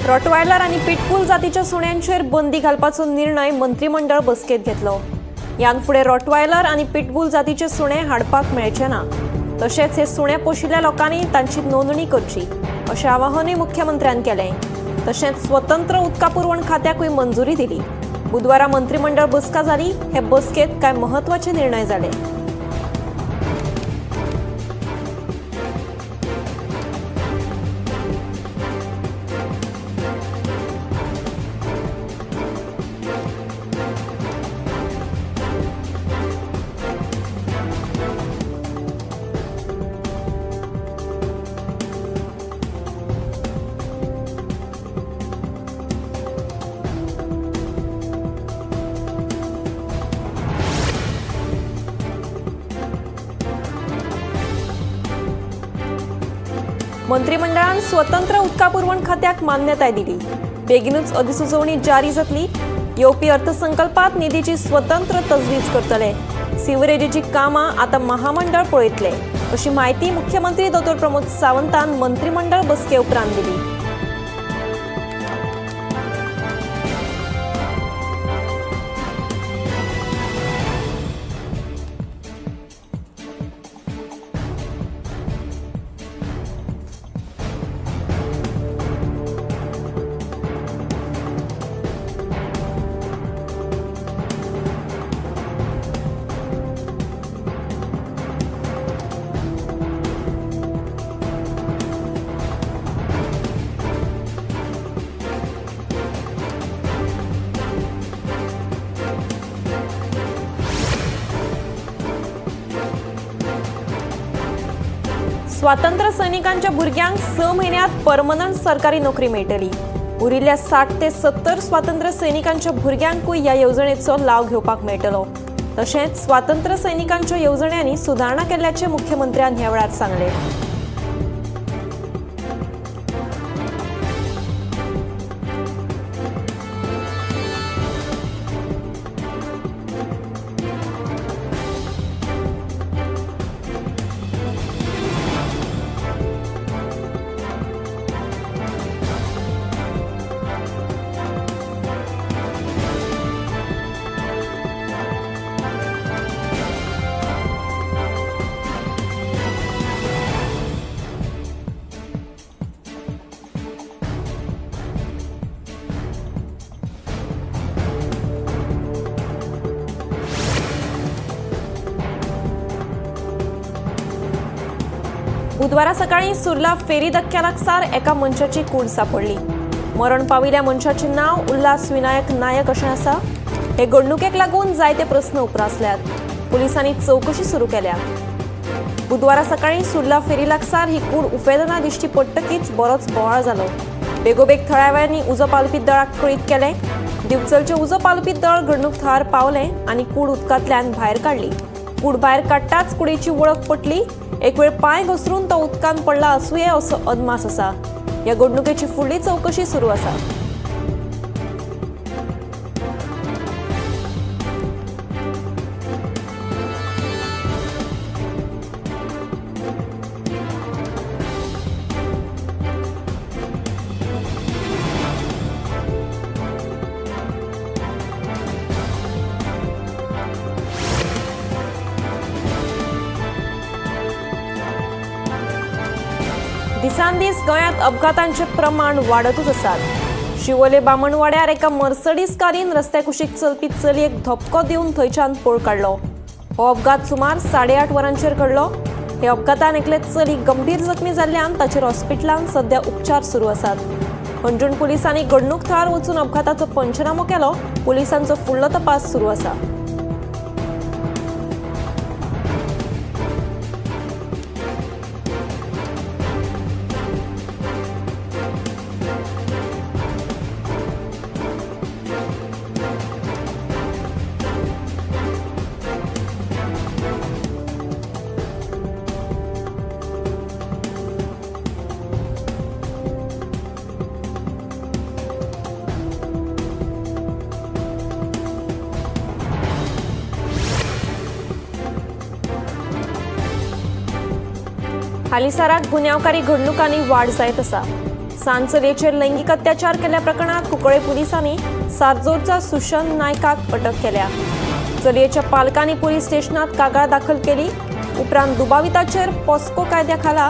Rottweiler आनी pit bull जातीच्या सुण्यांचेर बंदी घालपाचो निर्णय मंत्रीमंडळ बसकेंत घेतलो. ह्यान फुडें रॉटवायलर आनी पिटबूल जातीचे सुणे हाडपाक मेळचे ना. तशेंच हे सुणे पोशिल्ल्या लोकांनी तांची नोंदणी करची अशें आवाहनूय मुख्यमंत्र्यान केलें. तशेंच स्वतंत्र उदका पुरवण खात्याकूय मंजुरी दिली. बुधवारा मंत्रीमंडळ बसका जाली. हे बसकेंत कांय म्हत्वाचे निर्णय जाले. मंत्रिमंडळान स्वतंत्र उदका पुरवण खात्याक मान्यताय दिली. बेगीनूच अधिसुचोवणी जारी जातली. येवपी अर्थसंकल्पात निधीची स्वतंत्र तजवीज करतले. सिवरेजीची कामां आतां महामंडळ पळयतले अशी म्हायती मुख्यमंत्री दोतोर प्रमोद सावंतान मंत्रिमंडळ बसके उपरांत दिली. स्वातंत्र्य सैनिकांच्या भुरग्यांक 6 म्हयन्यांत परमनंट सरकारी नोकरी मेळटली. उरिल्ल्या 60 ते 70 स्वातंत्र्य सैनिकांच्या भुरग्यांकूय ह्या येवजणेचो लाव घेवपाक मेळटलो. तशेंच स्वातंत्र्य सैनिकांच्या येवजण्यांनी सुदारणा केल्ल्याचें मुख्यमंत्र्यान ह्या वेळार सांगलें. बुधवारा सकाळी सुर्ला फेरी धक्क्या लागसार एका मनशाची कूड सांपडली. मरण पाविल्ल्या मनशाचें नांव उल्हास विनायक नायक अशें आसा. हे घडणुकेक लागून जायते प्रस्न उप्रासल्यात. पुलिसांनी चवकशी सुरू केल्या. बुधवारा सकाळी सुर्ला फेरी लागसार ही कूड उफेतना दिश्टी पडटकीच बरोच बोवाळ जालो. बेगोबेग थळाव्यांनी उजो पालोवपी दळाक कळीत केलें. दिवचलचें उजो पालोवपी दळ घडणूक थळार पावलें आनी कूड उदकांतल्यान भायर काडली. कूड भायर काडटाच कुडीची वळख पटली. एक वेळ पांय घसरून तो उदकांत पडला आसुये असो अदमास आसा. ह्या घडणुकेची फुडली चवकशी सुरू आसा. दिसानदीस गोंयांत अपघातांचे प्रमाण वाडतूच आसात. शिवोले बामणवाड्यार एका मर्सडीज कारीन रस्त्या कुशीक चलपी चलयेक धपको दिवन थंयच्यान पळ काडलो. हो अपघात सुमार 8:30 वरांचेर घडलो. हे अपघातान एकले चली गंभीर जखमी जाल्ल्यान ताचेर हॉस्पिटलांत सध्या उपचार सुरू आसात. हणजूण पुलिसांनी घडणूक थळार वचून अपघाताचो पंचनामो केलो. पुलिसांचो फुडलो तपास सुरू आसा. हालींसराक गुन्यांवकारी घडणुकांनी वाड जायत आसा. सान चलयेचेर लैंगीक अत्याचार केल्ल्या प्रकरणात कुंकळे पुलिसांनी सारजोरच्या सुशन नायकाक अटक केल्या. चलयेच्या पालकांनी पुलीस स्टेशनात कागाळ दाखल केली. उपरांत दुबाविताचेर पॉस्को कायद्या खाला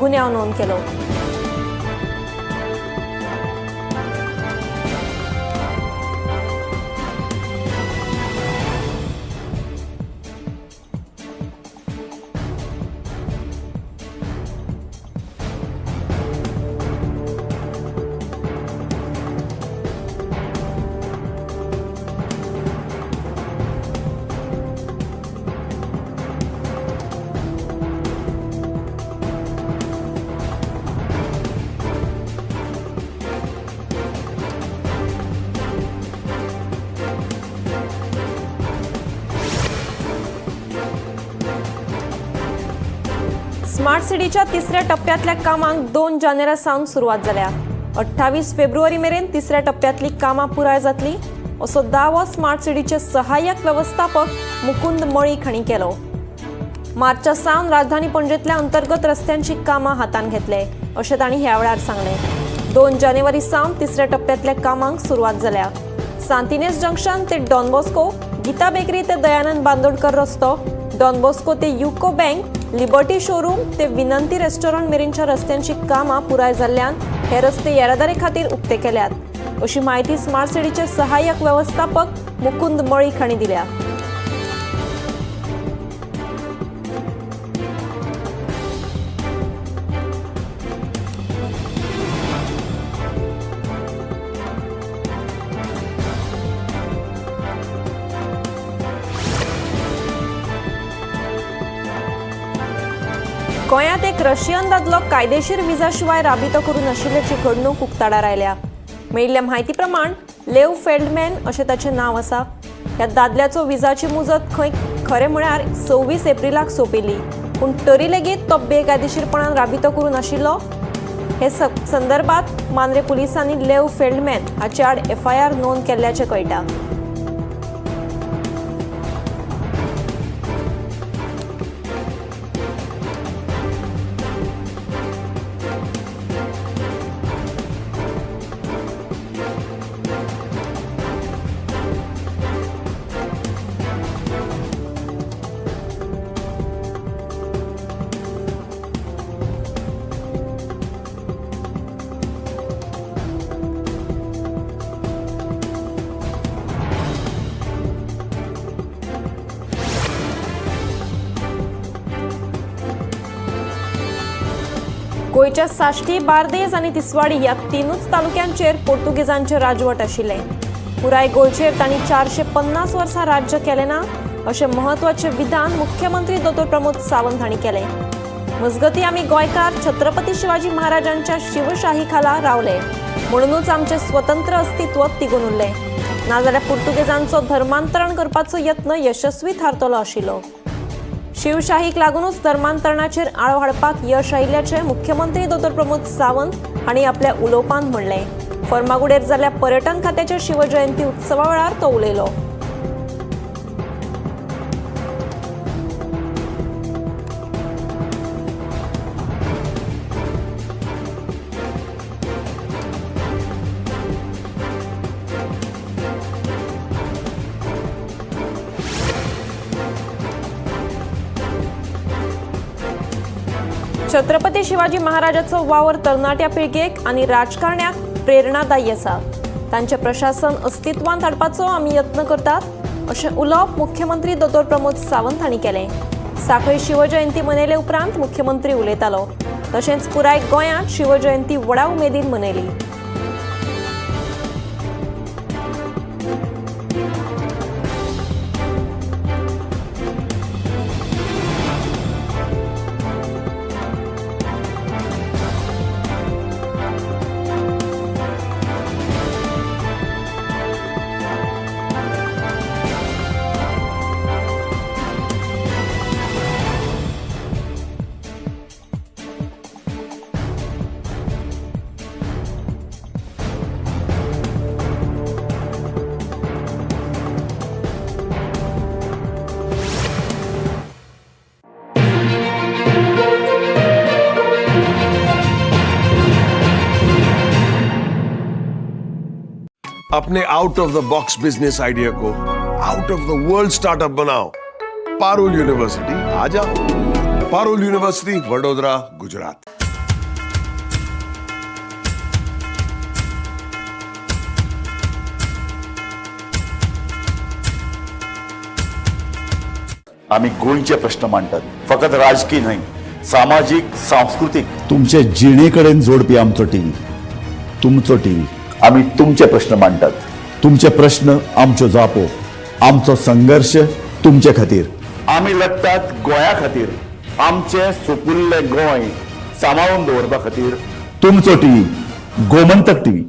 गुन्यांव नोंद केलो. स्मार्ट सिटीच्या तिसऱ्या टप्प्यांतल्या कामांक 2 जानेरा सावन सुरवात जाल्या. 28 फेब्रुवारी मेरेन तिसऱ्या टप्प्यांतली कामां पुराय जातली असो दावो स्मार्ट सिटीचे सहाय्यक वेवस्थापक मुकुंद मळीक हांणी केलो. मार्चा सावन राजधानी पणजेंतल्या अंतर्गत रस्त्यांची कामां हातांत घेतले अशें तांणी ह्या वेळार सांगलें. 2 जानेवारी सावन तिसऱ्या टप्प्यांतल्या कामांक सुरवात जाल्या. सांतिनेज जंक्शन ते डॉन बॉस्को, गीता बेकरी ते दयानंद बांदोडकर रस्तो, डॉन बॉस्को ते युको बँक, लिबर्टी शोरूम ते विनंती रेस्टॉरंट मेरेनच्या रस्त्यांची कामां पुराय जाल्ल्यान हे रस्ते येरादारी खातीर उक्ते केल्यात अशी माहिती स्मार्ट सिटीचे सहाय्यक वेवस्थापक मुकुंद मळीक हांणी दिल्या. गोंयांत एक रशियन दादलो कायदेशीर विजा शिवाय राबितो करून आशिल्ल्याची घडणूक उक्ताडार आयल्या. मेळिल्ल्या म्हायती प्रमाण लेव फेल्डमॅन अशें ताचें नांव आसा. ह्या दादल्याचो विजाची मुजत खंय खरें म्हळ्यार 26 एप्रिलाक सोंपिल्ली, पूण तरी लेगीत तो बेकायदेशीरपणान राबितो करून आशिल्लो. हे संदर्भात मांद्रे पुलिसांनी लेव फेल्डमॅन हाचे आड एफआयआर नोंद केल्ल्याचें कळटा. गोंयच्या साश्टी, बार्देज आनी तिसवाडी ह्या 3 तालुक्यांचेर पोर्तुगेजांचे राजवट आशिल्लें. पुराय गोंयचेर तांणी 450 वर्सां राज्य केलें ना अशें म्हत्वाचें विधान मुख्यमंत्री दोतोर प्रमोद सावंत हांणी केलें. मजगतीं आमी गोंयकार छत्रपती शिवाजी महाराजांच्या शिवशाही खाला रावले म्हणूनच आमचें स्वतंत्र अस्तित्व तिगून उरलें, नाजाल्यार पुर्तुगेजांचो धर्मांतरण करपाचो यत्न यशस्वी थारतलो आशिल्लो. शिवशाहीक लागूनच धर्मांतरणाचेर आळो हाडपाक यश आयिल्ल्याचें मुख्यमंत्री दोतोर प्रमोद सावंत हांणी आपल्या उलोवपांत म्हणलें. फर्मागुडेर जाल्ल्या पर्यटन खात्याच्या शिवजयंती उत्सवा वेळार तो उलयलो. छत्रपती शिवाजी महाराजाचो वावर तरणाट्या पिळगेक आनी राजकारण्याक प्रेरणादायी आसा. तांचें प्रशासन अस्तित्वांत हाडपाचो आमी यत्न करतात अशें उलोवप मुख्यमंत्री दोतोर प्रमोद सावंत हांणी केलें. सांखळी शिवजयंती मनयले उपरांत मुख्यमंत्री उलयतालो. तशेंच पुराय गोंयांत शिवजयंती व्हडा उमेदीन मनयली. अपने out of the box business idea co out of the world startup बनाओ। पारुल यूनिवर्सिटी आ जाओ। पारुल यूनिवर्सिटी, वडोदरा, गुजरात। आम्ही गोंयचे प्रश्न मांडटात, फकत राजकीय न्हय, सामाजीक, सांस्कृतीक, तुमचे जिणे कडेन जोडपी आमचो टीव्ही, तुमचो टीव्ही। आम्ही तुमचे प्रश्न मांडटात, तुमचे प्रश्न आमच्यो जापो, आमचो संघर्श तुमचे खातीर। आमी लढटात गोंया खातीर, आमचें सुपुल्लें गोंय सांबाळून दवरपा खातीर। तुमचो टीव्ही, गोमंतक टीव्ही।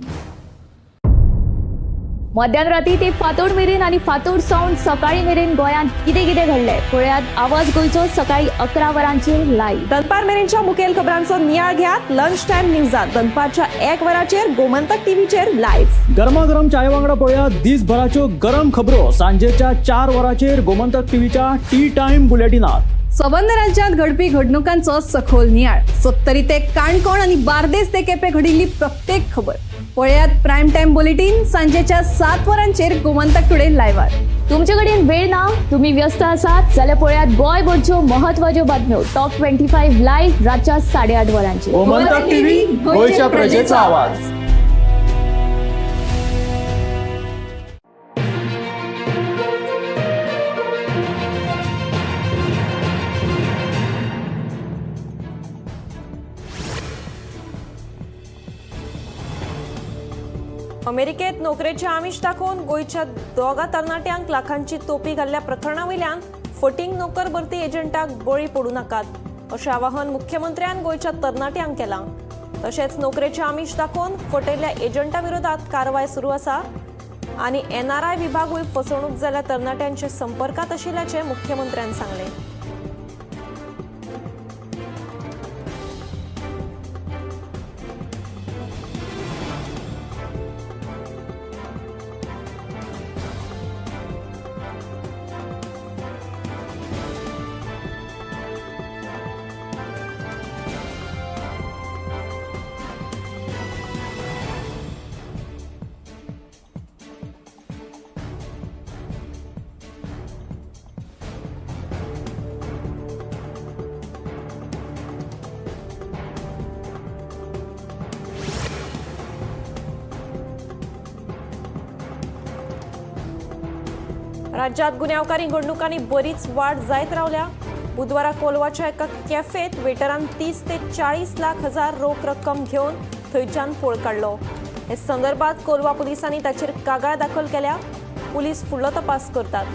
मध्यान राती ते फांतोड मेरेन आनी फांतोड सावन सकाळी मेरेन गोंयांत कितें कितें घडलें पळयात आवाज गोंयचो सकाळी 11 वरांचेर लायव्ह। दनपार मेरेनच्या मुखेल खबरांचो नियाळ घेयात लंच टायम न्यूजात दनपारच्या 1 वराचेर गोमंतक टीव्हीचेर लायव्ह। गरमागरम चाये वांगडा पळोवया दिसभराच्यो गरम खबरो सांजेच्या 4 वरांचेर गोमंतक टीव्हीच्या टी टायम बुलेटिनात। सबंद राज्यांत घडपी घडणुकांचो सखोल नियाळ, सत्तरी ते काणकोण आनी बार्देस ते केपें घडिल्ली प्रत्येक खबर पळयात प्रायम टायम बुलेटीन सांजेच्या 7 वरांचेर गोमंतक टुडे लायव्हार। तुमचे कडेन वेळ ना, तुमी व्यस्त आसात जाल्यार पळयात गोंयभरच्यो महत्वाच्यो बातम्यो टॉप 25 लायव्ह रातच्या 8:30 वरांचेर। गोमंतक टीव्ही, गोंयच्या प्रजेचा आवाज। अमेरिकेत नोकरेचे आमिष दाखोवन गोंयच्या दोगा तरणाट्यांक लाखांची तोपी घाल्ल्या प्रकरणा वयल्यान फटींग नोकर भरती एजंटाक बळी पडूं नाकात अशें आवाहन मुख्यमंत्र्यान गोंयच्या तरणाट्यांक केलां। तशेंच नोकरेचे आमिष दाखोवन फटयल्ल्या एजंटा विरोधात कारवाय सुरू आसा आनी एनआरआय विभागूय फसवणूक जाल्ल्या तरणाट्यांच्या संपर्कात आशिल्ल्याचें मुख्यमंत्र्यान सांगलें। राज्यात गुन्यांवकारी घडणुकांनी बरीच वाड जायत रावल्या। बुधवारा कोलवाच्या एका कॅफेत वेटरान 30 ते 40 लाख हजार रोख रक्कम घेवन थंयच्यान पळ काडलो। हे संदर्भात कोलवा पुलिसांनी ताचेर कागाळ दाखल केल्या। पुलीस फुडलो तपास करतात।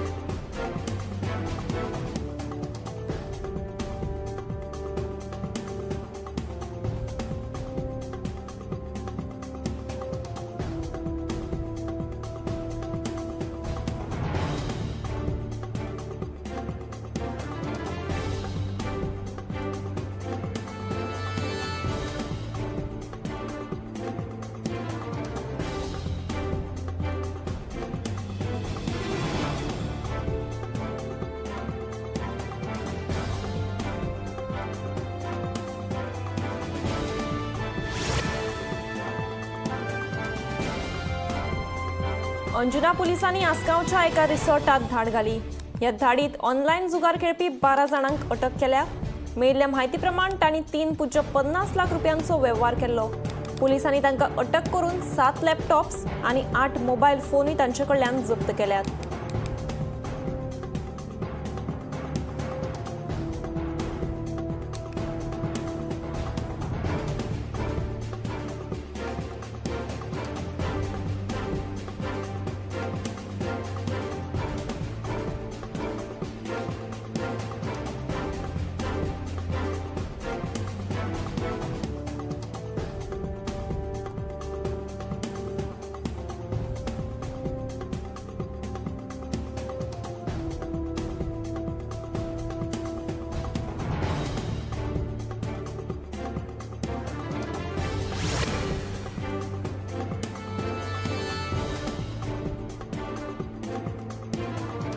अंजुना पुलिसांनी आसगांवच्या एका रिसॉर्टात धाड घाली। ह्या धाडीत ऑनलायन जुगार खेळपी 12 जाणांक अटक केल्या। मेळिल्ल्या म्हायती प्रमाण तांणी 3.50 लाख रुपयांचो वेव्हार केल्लो। पुलिसांनी तांकां अटक करून 7 लॅपटॉप्स आनी 8 मोबायल फोनूय तांचे कडल्यान जप्त केल्यात।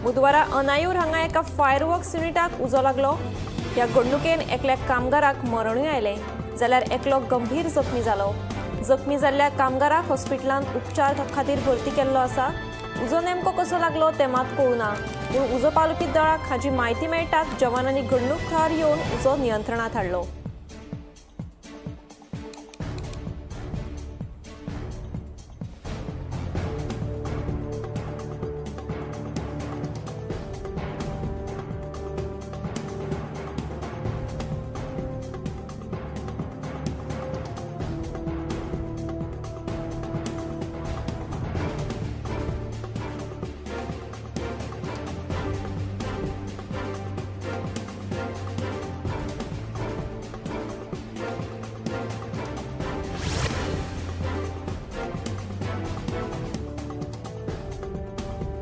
बुधवारा अनायूर हांगा एका फायरवर्क्स युनिटाक उजो लागलो। ह्या घडणुकेन एकल्या कामगाराक मरणूय आयलें जाल्यार एकलो गंभीर जखमी जालो। जखमी जाल्ल्या कामगाराक हॉस्पिटलांत उपचार खातीर भरती केल्लो आसा. उजो नेमको कसो लागलो तें मात कळूं ना, पूण उजो पालोवपी दळाक हाची म्हायती मेळटात जवानांनी घडणूक थळार येवन उजो नियंत्रणांत हाडलो.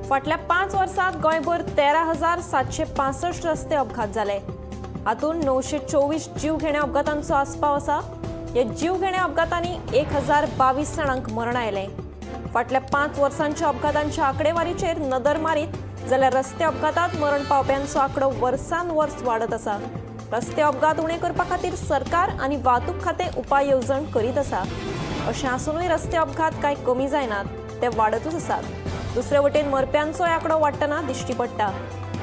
फाटल्या 5 वर्सांत गोंयभर 13,765 रस्ते अपघात जाले. हातूंत 924 जीवघेण्या अपघातांचो आस्पाव आसा. ह्या जीवघेण्या अपघातांनी 1,022 जाणांक मरण आयलें. फाटल्या 5 वर्सांच्या अपघातांच्या आंकडेवारीचेर नदर मारीत जाल्यार रस्ते अपघातांत मरण पावप्यांचो आंकडो वर्सान वर्स वाडत आसा. रस्ते अपघात उणे करपा खातीर सरकार आनी वाहतूक खातें उपाय येवजण करीत आसा. अशें आसुनूय रस्ते अपघात कांय कमी जायनात, ते वाडतूच आसात. दुसरे वटेन मरप्यांचोय आंकडो वाडटना दिश्टी पडटा.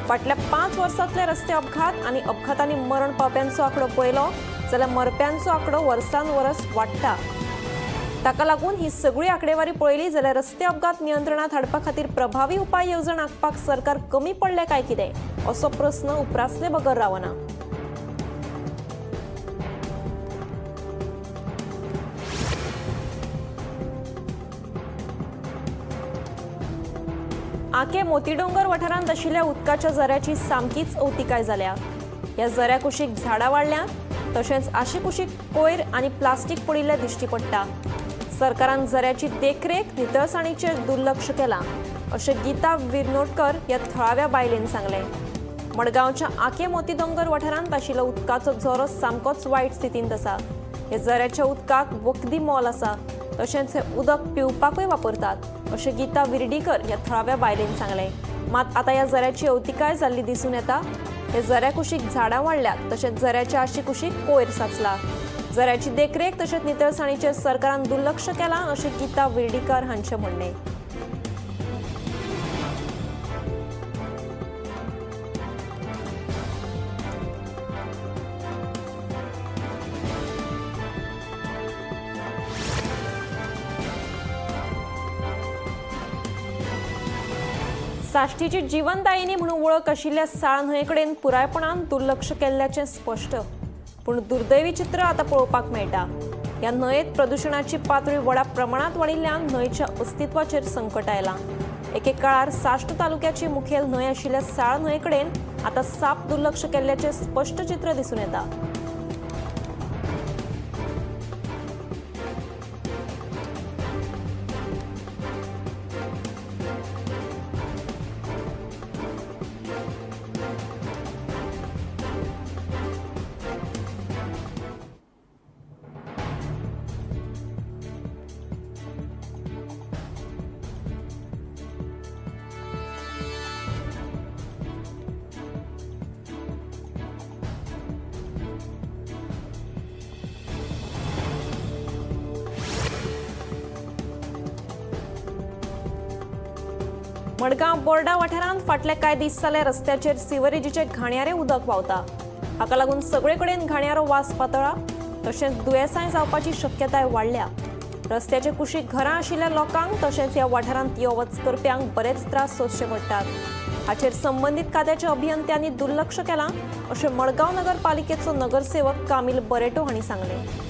फाटल्या 5 वर्सांतले रस्ते अपघात आनी अपघातांनी मरण पावप्यांचो आंकडो पळयलो जाल्यार मरप्यांचो आंकडो वर्सान वर्स वाडटा. ताका लागून ही सगळी आंकडेवारी पळयली जाल्यार रस्ते अपघात नियंत्रणांत हाडपा खातीर प्रभावी उपाय येवजण आंखपाक सरकार कमी पडलें काय कितें असो प्रस्न उप्रासले बगर रावना. आके मोतीडोंगर वाठारांत आशिल्ल्या उदकाच्या झऱ्याची सामकीच अवतिकाय जाल्या. ह्या झऱ्या कुशीक झाडां वाडल्यांत, तशेंच आशीकुशीक कोयर आनी प्लास्टीक पडिल्लें दिश्टी पडटा. सरकारान झऱ्याची देखरेख नितळसाणीचेर दुर्लक्ष केलां अशें गीता विरनोटकर ह्या थळाव्या बायलेन सांगलें. मडगांवच्या आके मोतीडोंगर वाठारांत आशिल्लो उदकाचो झरो सामकोच वायट स्थितींत आसा. ह्या झऱ्याच्या उदकाक वखदी मोल आसा, तशेंच हें उदक पिवपाकूय वापरतात अशें गीता विर्डीकर ह्या थळाव्या बायलेन सांगलें. मात आतां ह्या झऱ्याची अवतिकाय जाल्ली दिसून येता. ह्या झऱ्या कुशीक झाडां वाडल्यात, तशेंच झऱ्याच्या आशीकुशीक कोयर साचला. झऱ्याची देखरेख तशेंच नितळसाणीचेर सरकारान दुर्लक्ष केलां अशें गीता विर्डीकर हांचें म्हणणें. साश्टीची जीवनदायिनी म्हणून वळख आशिल्ल्या साळ न्हंये कडेन पुरायपणान दुर्लक्ष केल्ल्याचें स्पश्ट, पूण दुर्दैवी चित्र आतां पळोवपाक मेळटा. ह्या न्हंयेत प्रदुशणाची पातळी व्हडा प्रमाणांत वाडिल्ल्यान न्हंयच्या अस्तित्वाचेर संकट आयलां. एके काळार साश्ट तालुक्याची मुखेल न्हंय आशिल्ल्या साळ न्हंये कडेन आतां साप दुर्लक्ष केल्ल्याचें स्पश्ट चित्र दिसून येता. मडगांव बोर्डा वाठारांत फाटले कांय दीस जाले रस्त्याचेर सिवरेजीचे घाणयारे उदक व्हांवता. हाका लागून सगळे कडेन घाणयारो वास पातळा, तशेंच दुयेंसांय जावपाची शक्यताय वाडल्या. रस्त्याचे कुशीक घरां आशिल्ल्या लोकांक तशेंच ह्या वाठारांत यो वच करप्यांक बरेच त्रास सोंसचे पडटात. हाचेर संबंदीत खात्याच्या अभियंत्यांनी दुर्लक्ष केलां अशें मडगांव नगरपालिकेचो नगरसेवक कामील बरेटो हांणी सांगलें.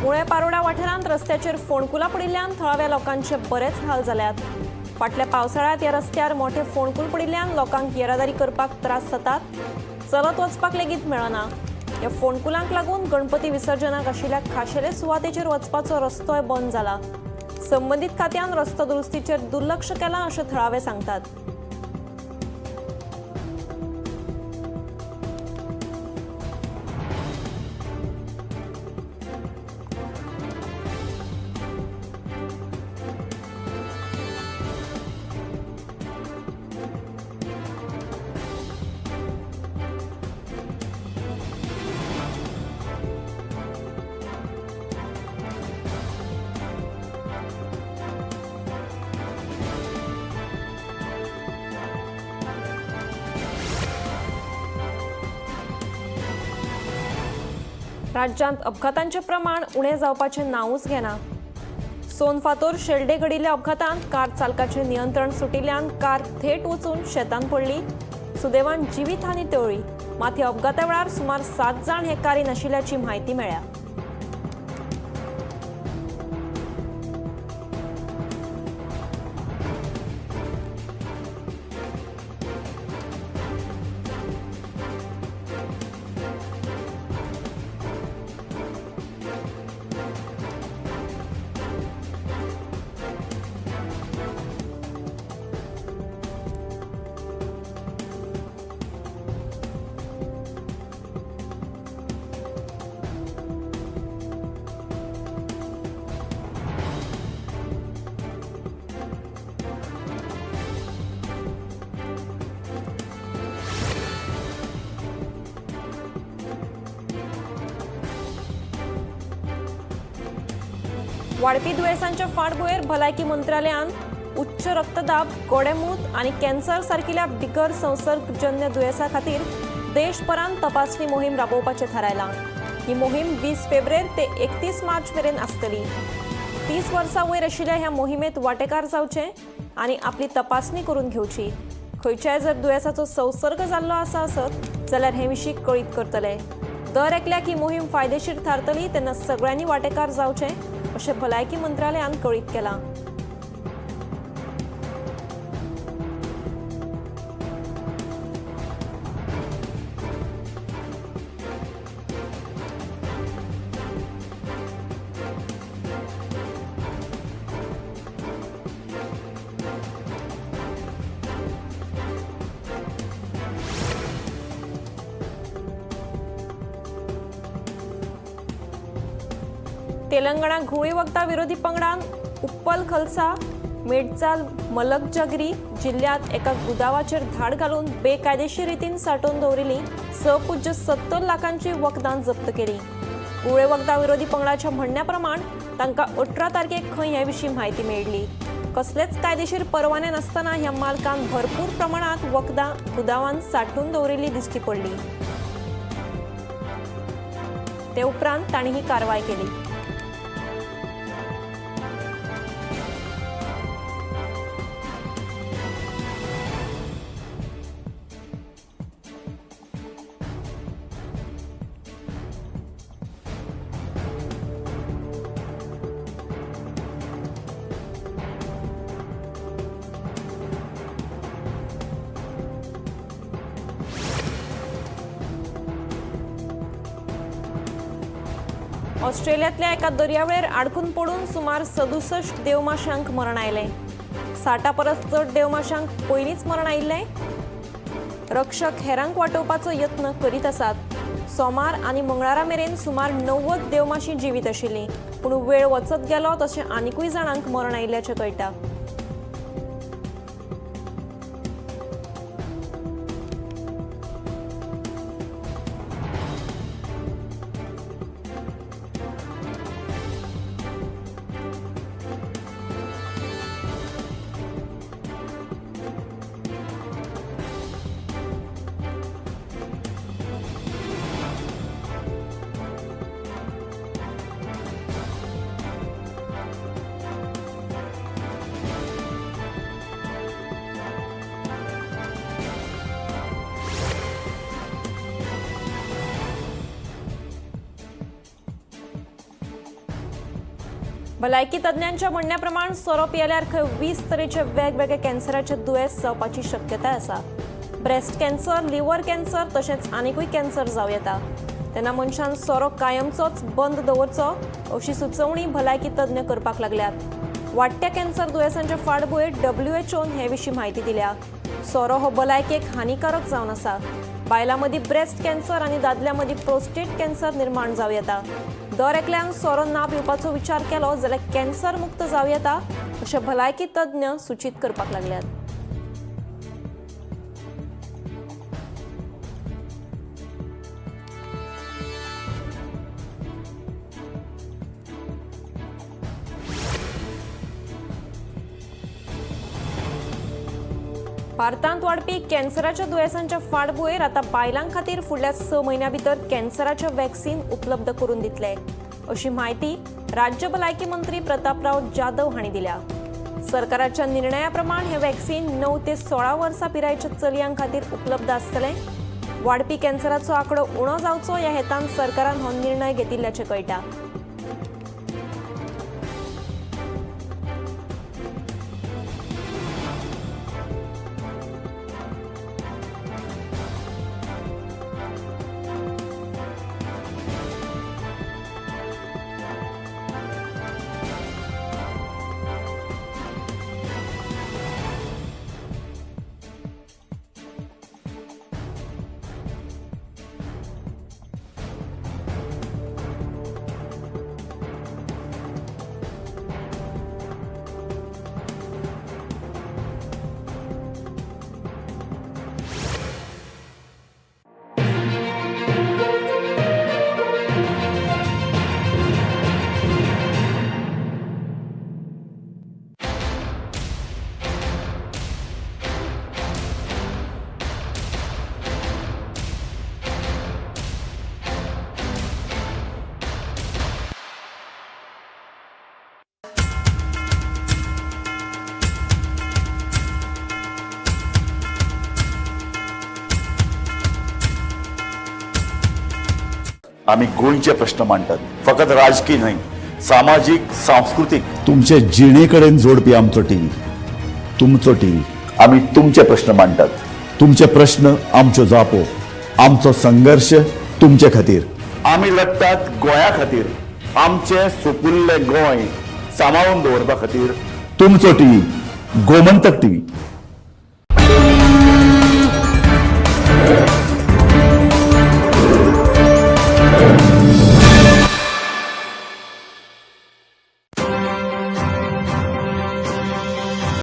मुळे पारोडा वाठारांत रस्त्याचेर फोंडकुलां पडिल्ल्यान थळाव्या लोकांचे बरेच हाल जाल्यात. फाटल्या पावसाळ्यांत ह्या रस्त्यार मोठे फोंडकूल पडिल्ल्यान लोकांक येरादारी करपाक त्रास जातात. चलत वचपाक लेगीत मेळना. ह्या फोंडकुलांक लागून गणपती विसर्जनाक आशिल्ल्या खाशेले सुवातेचेर वचपाचो रस्तोय बंद जाला. संबंदीत खात्यान रस्तो दुरुस्तीचेर दुर्लक्ष केलां अशें थळावे सांगतात. राज्यांत अपघातांचें प्रमाण उणें जावपाचें नांवूच घेना. सोनफातोर शेल्डे घडिल्ल्या अपघातांत कार चालकाचें नियंत्रण सुटिल्ल्यान कार थेट वचून शेतांत पडली. सुदैवान जिवीत हानी टळ्ळी. मात ह्या अपघाता वेळार सुमार 7 जाण हे कारीन आशिल्ल्याची म्हायती मेळ्ळ्या. वाडपी दुयेंसांच्या फाटभुंयेर भलायकी मंत्रालयान उच्च रक्तदाब, गोडेंमूत आनी कॅन्सर सारकिल्या बिगर संसर्गजन्य दुयेंसा खातीर देशभरांत तपासणी मोहीम राबोवपाचें थारायलां. ही मोहीम 20 फेब्रेर ते 31 मार्च मेरेन आसतली. 30 वर्सां वयर आशिल्ल्या ह्या मोहिमेंत वांटेकार जावचे आनी आपली तपासणी करून घेवची. खंयच्याय जर दुयेंसाचो संसर्ग जाल्लो आसा आसत जाल्यार हे विशीं कळीत करतले. दर एकल्याक ही मोहीम फायदेशीर थारतली तेन्ना सगळ्यांनी वांटेकार जावचे अशें भलायकी मंत्रालयान कळीत केलां. तेलंगणा घुंवळी वखदां विरोधी पंगडान उप्पल खलसा मेडचाल मलकजगिरी जिल्ल्यांत एका गुदावाचेर धाड घालून बेकायदेशीर रितीन सांठोवन दवरिल्ली 6.70 लाखांची वखदां जप्त केली. घुंवळे वखदां विरोधी पंगडाच्या म्हणण्या प्रमाण तांकां 18 तारखेक खंय हे विशीं म्हायती मेळ्ळी. कसलेच कायदेशीर परवाने नासतना ह्या मालकान भरपूर प्रमाणांत वखदां गुदावान सांठोवन दवरिल्ली दिश्टी पडली. ते उपरांत तांणी ही कारवाय केली. ऑस्ट्रेलियांतल्या एका दर्यावेळेर आडकून पडून सुमार 67 देवमाशांक मरण आयलें. 60 परस चड देवमाशांक पयलींच मरण आयिल्लें. रक्षक हेरांक वाटोवपाचो यत्न करीत आसात. सोमार आनी मंगळारा मेरेन सुमार 90 देवमाशी जिवीत आशिल्लीं, पूण वेळ वचत गेलो तशें आनिकूय जाणांक मरण आयिल्ल्याचें कळटा. भलायकी तज्ञांच्या म्हणण्या प्रमाण सोरो पियेल्यार खंय 20 तरेचे वेगवेगळे कॅन्सराचे दुयेंस जावपाची शक्यताय आसा. ब्रेस्ट कॅन्सर, लिव्हर कॅन्सर तशेंच आनिकूय कॅन्सर जावं येता. तेन्ना मनशान सोरो कायमचोच बंद दवरचो अशी सुचोवणी भलायकी तज्ञ करपाक लागल्यात. वाडट्या कॅन्सर दुयेंसांच्या फाटभुंयेर डब्ल्यूएचओन हे विशीं म्हायती दिल्या. सोरो हो भलायकेक हानिकारक जावन आसा. बायलां मदीं ब्रेस्ट कॅन्सर आनी दादल्यां मदीं प्रोस्टेट कॅन्सर निर्माण जावं येता. दर एकल्यान सोरो ना पिवपाचो विचार केलो जाल्यार कॅन्सर मुक्त जावं येता अशें भलायकी तज्ञ सूचीत करपाक लागल्यात. भारतांत वाडपी कॅन्सराच्या दुयेंसांच्या फाटभुंयेर आतां बायलां खातीर फुडल्या 6 म्हयन्यां भितर कॅन्सराचें वॅक्सीन उपलब्ध करून दितले अशी म्हायती राज्य भलायकी मंत्री प्रतापराव जाधव हांणी दिल्या. सरकाराच्या निर्णया प्रमाण हें वॅक्सीन 9 ते 16 वर्सां पिरायेच्या चलयां खातीर उपलब्ध आसतलें. वाडपी कॅन्सराचो आंकडो उणो जावचो ह्या हेतान सरकारान हो निर्णय घेतिल्ल्याचें कळटा. आमी गोंयचे प्रश्न मांडटात, फकत राजकी न्हय, सामाजीक, सांस्कृतीक, तुमचे जिणे कडेन जोडपी आमचो टीव्ही, तुमचो टीव्ही. आमी तुमचे प्रश्न मांडटात, तुमचे प्रश्न आमच्यो जापो, आमचो संघर्श तुमचे खातीर. आमी लडटात गोंया खातीर, आमचें सुपुल्लें गोंय सांबाळून दवरपा खातीर. तुमचो टीव्ही, गोमंतक टीव्ही.